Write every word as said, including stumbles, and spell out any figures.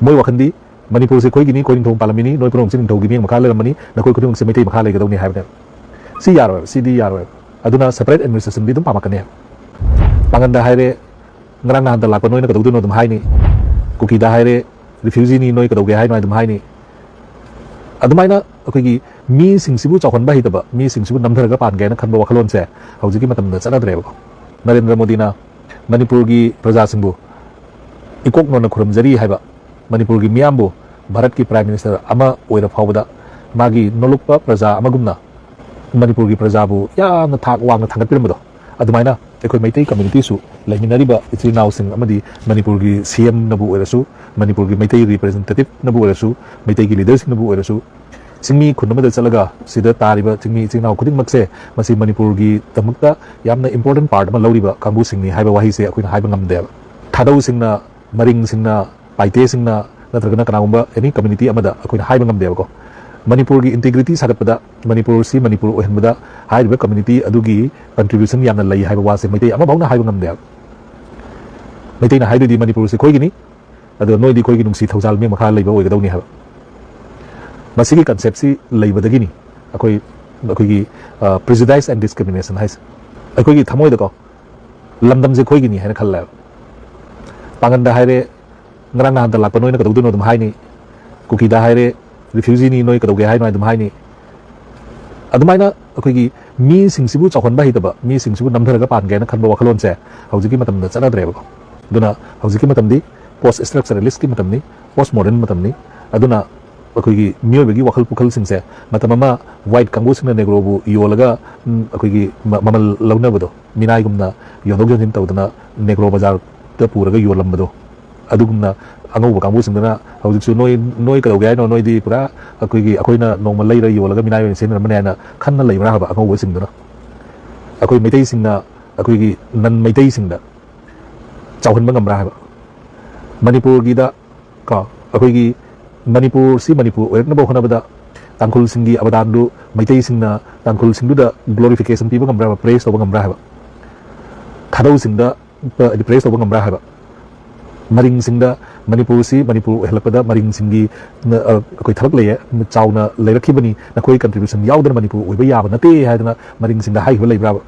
ꯃꯣꯏ ꯋꯥꯈꯜꯗꯤ ꯃꯅꯤꯄꯨꯔꯁꯦ ꯑꯩꯈꯣꯏꯒꯤꯅꯤ, ꯑꯩꯈꯣꯏ ꯅꯤꯡꯊꯧ ꯄꯥꯜꯂꯝꯃꯤꯅꯤ, ꯅꯣꯏ ꯄꯨꯝꯅꯃꯛꯁꯦ ꯅꯤꯡꯊꯧꯒꯤ ꯃꯤꯠꯌꯦꯡ ꯃꯈꯥ ꯂꯩꯔꯝꯃꯅꯤ, ꯅꯈꯣꯏ ꯈꯨꯗꯤꯡꯃꯛꯁꯦ ꯃꯩꯇꯩ ꯃꯈꯥ ꯂꯩꯒꯗꯧꯅꯤ ꯍꯥꯏꯕꯅꯦꯕ꯫ ꯁꯤ ꯌꯥꯔꯣꯏꯕ, ꯁꯤꯗꯤ ꯌꯥꯔꯣꯏꯕ꯫ ꯑꯗꯨꯅ separate administrationꯗꯤ ꯑꯗꯨꯝ ꯄꯥꯝꯃꯛꯀꯅꯤ꯫ ꯄꯥꯡꯒꯟꯗ ꯍꯥꯏꯔꯦ, ꯉꯔꯥꯡ ꯅꯍꯥꯟꯗ ꯂꯥꯛꯄ ꯅꯣꯏꯅ ꯀꯩꯗꯧꯗꯣꯏꯅꯣ ꯑꯗꯨꯝ ꯍꯥꯏꯅꯤ꯫ ꯀꯨꯀꯤꯗ ꯍꯥꯏꯔꯦ, refugeeꯅꯤ, ꯅꯣꯏ ꯀꯩꯗꯧꯒꯦ ꯍꯥꯏꯅꯣ ꯑꯗꯨꯝ ꯍꯥꯏꯅꯤ꯫ ꯑꯗꯨꯃꯥꯏꯅ ꯑꯩꯈꯣꯏꯒꯤ ꯃꯤꯁꯤꯡꯁꯤꯕꯨ ꯆꯥꯎꯍꯟꯕ ꯍꯩꯇꯕ, ꯃꯤꯁꯤꯡꯁꯤꯕꯨ ꯅꯝꯊꯔꯒ ꯄꯥꯟꯒꯦ ꯍꯥꯏꯅ ꯈꯟꯕ ꯋꯥꯈꯜꯂꯣꯟꯁꯦ ꯍꯧꯖꯤꯛꯀꯤ ꯃꯇꯝꯗ ꯆꯠꯅꯗ꯭ꯔꯦꯕꯀꯣ꯫ ꯅꯔꯦꯟꯗ꯭ꯔ ꯃꯣꯗꯤꯅ ꯃꯅꯤꯄꯨꯔꯒꯤ ꯄ꯭ꯔꯖꯥꯁꯤꯡꯕꯨ ꯏꯀꯣꯛ ꯅꯣꯟꯅ ꯈꯨꯔꯨꯝꯖꯔꯤ ꯍꯥꯏꯕ, ꯃꯅꯤꯄꯨꯔꯒꯤ ꯃꯤꯌꯥꯝꯕꯨ ꯚꯥꯔꯠꯀꯤ Prime Minister ꯑꯃ ꯑꯣꯏꯔ ꯐꯥꯎꯕꯗ ꯃꯥꯒꯤ ꯅꯣꯂꯨꯛꯄ ꯄ꯭ꯔꯖꯥ ꯑꯃꯒꯨꯝꯅ ꯃꯅꯤꯄꯨꯔꯒꯤ ꯄ꯭ꯔꯖꯥꯕꯨ ꯌꯥꯝꯅ ꯊꯥꯛ ꯋꯥꯡꯅ ꯊꯥꯡꯒꯠꯄꯤꯔꯝꯕꯗꯣ, ꯑꯗꯨꯃꯥꯏꯅ ꯑꯩꯈꯣꯏ ꯃꯩꯇꯩ communityꯁꯨ, ꯂꯩꯃꯤꯟꯅꯔꯤꯕ ꯏꯆꯤꯜ ꯏꯅꯥꯎꯁꯤꯡ ꯑꯃꯗꯤ ꯃꯅꯤꯄꯨꯔꯒꯤ CMꯅꯕꯨ ꯑꯣꯏꯔꯁꯨ, ꯃꯅꯤꯄꯨꯔꯒꯤ ꯃꯩꯇꯩ representativeꯅꯕꯨ ꯑꯣꯏꯔꯁꯨ, ꯃꯩꯇꯩꯒꯤ leaderꯁꯤꯡꯅꯕꯨ ꯑꯣꯏꯔꯁꯨ, ꯆꯤꯡꯃꯤ ꯈꯨꯟ ꯑꯃꯗ ꯆꯠꯂꯒ ꯁꯤꯗ ꯇꯥꯔꯤꯕ ꯆꯤꯡꯃꯤ ꯏꯆꯤꯜ ꯏꯅꯥꯎ ꯈꯨꯗꯤꯡꯃꯛꯁꯦ ꯃꯁꯤ ꯃꯅꯤꯄꯨꯔꯒꯤꯗꯃꯛꯇ ꯌꯥꯝꯅ important part ꯑꯃ ꯂꯧꯔꯤꯕ ꯀꯥꯡꯕꯨꯁꯤꯡꯅꯤ ꯍꯥꯏꯕ ꯋꯥꯍꯩꯁꯦ ꯑꯩꯈꯣꯏꯅ ꯍꯥꯏꯕ ꯉꯝꯗꯦꯕ꯫ ꯊꯥꯗꯧꯁꯤꯡꯅ, ꯃꯔꯤꯡꯁꯤꯡꯅ, ꯄꯥꯏꯇꯦꯁꯤꯡꯅ, ꯅꯠꯇ꯭ꯔꯒꯅ ꯀꯅꯥꯒꯨꯝꯕ any community ꯑꯃꯗ ꯑꯩꯈꯣꯏꯅ ꯍꯥꯏꯕ ꯉꯝꯗꯦꯕꯀꯣ꯫ ꯃꯅꯤꯄꯨꯔꯒꯤ integrity ꯁꯥꯒꯠꯄꯗ, ꯃꯅꯤꯄꯨꯔꯁꯤ ꯃꯅꯤꯄꯨꯔ ꯑꯣꯏꯍꯟꯕꯗ ꯍꯥꯏꯔꯤꯕ community ꯑꯗꯨꯒꯤ contribution ꯌꯥꯝꯅ ꯂꯩ ꯍꯥꯏꯕ ꯋꯥꯁꯦ ꯃꯩꯇꯩ ꯑꯃꯐꯥꯎꯅ ꯍꯥꯏꯕ ꯉꯝꯗꯦꯕ꯫ ꯃꯩꯇꯩꯅ ꯍꯥꯏꯗꯣꯏꯗꯤ ꯃꯅꯤꯄꯨꯔꯁꯤ ꯑꯩꯈꯣꯏꯒꯤꯅꯤ, ꯑꯗꯣ ꯅꯣꯏꯗꯤ ꯑꯩꯈꯣꯏꯒꯤ ꯅꯨꯡꯁꯤ ꯊꯧꯖꯥꯜ ꯃꯤ ꯃꯈꯥ ꯂꯩꯕ ꯑꯣꯏꯒꯗꯧꯅꯤ ꯍꯥꯏꯕ꯫ ꯃꯁꯤꯒꯤ conceptꯁꯤ ꯂꯩꯕꯗꯒꯤꯅꯤ ꯑꯩꯈꯣꯏ, ꯑꯩꯈꯣꯏꯒꯤ prejudice and discrimination ꯍꯥꯏꯁꯦ꯫ ꯑꯩꯈꯣꯏꯒꯤ ꯊꯃꯣꯏꯗꯀꯣ, ꯂꯝꯗꯝꯁꯦ ꯑꯩꯈꯣꯏꯒꯤꯅꯤ ꯍꯥꯏꯅ ꯈꯜꯂꯦꯕ꯫ ꯄꯥꯡꯒꯟꯗ ꯍꯥꯏꯔꯦ, ꯉꯔꯥꯡ ꯅꯍꯥꯟꯗ ꯂꯥꯛꯄ ꯅꯣꯏꯅ ꯀꯩꯗꯧꯗꯣꯏꯅꯣ ꯑꯗꯨꯝ ꯍꯥꯏꯅꯤ꯫ ꯀꯨꯀꯤꯗ ꯍꯥꯏꯔꯦ, refugeeꯅꯤ, ꯅꯣꯏ ꯀꯩꯗꯧꯒꯦ ꯍꯥꯏꯅꯣ ꯑꯗꯨꯝ ꯍꯥꯏꯅꯤ꯫ ꯑꯗꯨꯃꯥꯏꯅ ꯑꯩꯈꯣꯏꯒꯤ ꯃꯤꯁꯤꯡꯁꯤꯕꯨ ꯆꯥꯎꯍꯟꯕ ꯍꯩꯇꯕ, ꯃꯤꯁꯤꯡꯁꯤꯕꯨ ꯅꯝꯊꯔꯒ ꯄꯥꯟꯒꯦ ꯍꯥꯏꯅ ꯈꯟꯕ ꯋꯥꯈꯜꯂꯣꯟꯁꯦ ꯍꯧꯖꯤꯛꯀꯤ ꯃꯇꯝꯗ ꯆꯠꯅꯗ꯭ꯔꯦꯕꯀꯣ꯫ ꯑꯗꯨꯅ ꯍꯧꯖꯤꯛꯀꯤ ꯃꯇꯝꯗꯤ post structuralistꯀꯤ ꯃꯇꯝꯅꯤ, post modern ꯃꯇꯝꯅꯤ꯫ ꯑꯗꯨꯅ ꯑꯩꯈꯣꯏꯒꯤ ꯃꯤꯑꯣꯏꯕꯒꯤ ꯋꯥꯈꯜ ꯄꯨꯈꯜꯁꯤꯡꯁꯦ ꯃꯇꯝ ꯑꯃ white ꯀꯥꯡꯕꯨꯁꯤꯡꯅ Negroꯕꯨ ꯌꯣꯜꯂꯒ, ꯎꯝ, ꯑꯩꯈꯣꯏꯒꯤ ꯃ-, ꯃꯃꯜ ꯂꯧꯅꯕꯗꯣ, ꯃꯤꯅꯥꯏꯒꯨꯝꯅ ꯌꯣꯟꯊꯣꯛ ꯌꯣꯟꯁꯤꯟ ꯇꯧꯗꯅ Negro ꯕꯖꯥꯔꯗ ꯄꯨꯔꯒ ꯌꯣꯜꯂꯝꯕꯗꯣ, ꯑꯗꯨꯒꯨꯝꯅ ꯑꯉꯧꯕ ꯀꯥꯡꯕꯨꯁꯤꯡꯗꯨꯅ ꯍꯧꯖꯤꯛꯁꯨ ꯅꯣꯏ, ꯅꯣꯏ ꯀꯩꯗꯧꯒꯦ ꯍꯥꯏꯅꯣ, ꯅꯣꯏꯗꯤ ꯄꯨꯔꯥ ꯑꯩꯈꯣꯏꯒꯤ, ꯑꯩꯈꯣꯏꯅ ꯅꯣꯡꯃ ꯂꯩꯔ ꯌꯣꯜꯂꯒ ꯃꯤꯅꯥꯏ ꯑꯣꯏꯅ ꯁꯤꯖꯤꯟꯅꯔꯝꯕꯅꯦ ꯍꯥꯏꯅ ꯈꯟꯅ ꯂꯩꯕ꯭ꯔꯥ ꯍꯥꯏꯕ ꯑꯉꯧꯕꯁꯤꯡꯗꯨꯅ꯫ ꯑꯩꯈꯣꯏ ꯃꯩꯇꯩꯁꯤꯡꯅ, ꯑꯩꯈꯣꯏꯒꯤ non ꯃꯩꯇꯩꯁꯤꯡꯗ ꯆꯥꯎꯍꯟꯕ ꯉꯝꯕ꯭ꯔꯥ ꯍꯥꯏꯕ꯫ ꯃꯅꯤꯄꯨꯔꯒꯤꯗ ꯀꯣ, ꯑꯩꯈꯣꯏꯒꯤ ꯃꯅꯤꯄꯨꯔꯁꯤ ꯃꯅꯤꯄꯨꯔ ꯑꯣꯏꯔꯛꯅꯕ ꯍꯣꯠꯅꯕꯗ ꯇꯥꯡꯈꯨꯜꯁꯤꯡꯒꯤ ꯑꯕꯗꯥꯟꯗꯨ ꯃꯩꯇꯩꯁꯤꯡꯅ ꯇꯥꯡꯈꯨꯜꯁꯤꯡꯗꯨꯗ glorification ꯄꯤꯕ ꯉꯝꯕ꯭ꯔꯥ ꯍꯥꯏꯕ, praise ꯇꯧꯕ ꯉꯝꯕ꯭ꯔꯥ ꯍꯥꯏꯕ꯫ ꯊꯥꯗꯧꯁꯤꯡꯗ ꯄ-, ꯍꯥꯏꯗꯤ praise ꯇꯧꯕ ꯉꯝꯕ꯭ꯔꯥ ꯍꯥꯏꯕ꯫ ꯃꯔꯤꯡꯁꯤꯡꯗ, ꯃꯅꯤꯄꯨꯔꯁꯤ ꯃꯅꯤꯄꯨꯔ ꯑꯣꯏꯍꯜꯂꯛꯄꯗ ꯃꯔꯤꯡꯁꯤꯡꯒꯤ ꯅ-, ꯑ, ꯑꯩꯈꯣꯏ ꯊꯕꯛ ꯂꯩꯌꯦ, ꯆꯥꯎꯅ ꯂꯩꯔꯛꯈꯤꯕꯅꯤ, ꯅꯈꯣꯏ contribution ꯌꯥꯎꯗꯅ ꯃꯅꯤꯄꯨꯔ ꯑꯣꯏꯕ ꯌꯥꯕ ꯅꯠꯇꯦ ꯍꯥꯏꯗꯅ ꯃꯔꯤꯡꯁꯤꯡꯗ ꯍꯥꯏꯈꯤꯕ ꯂꯩꯕ꯭ꯔꯥꯕ?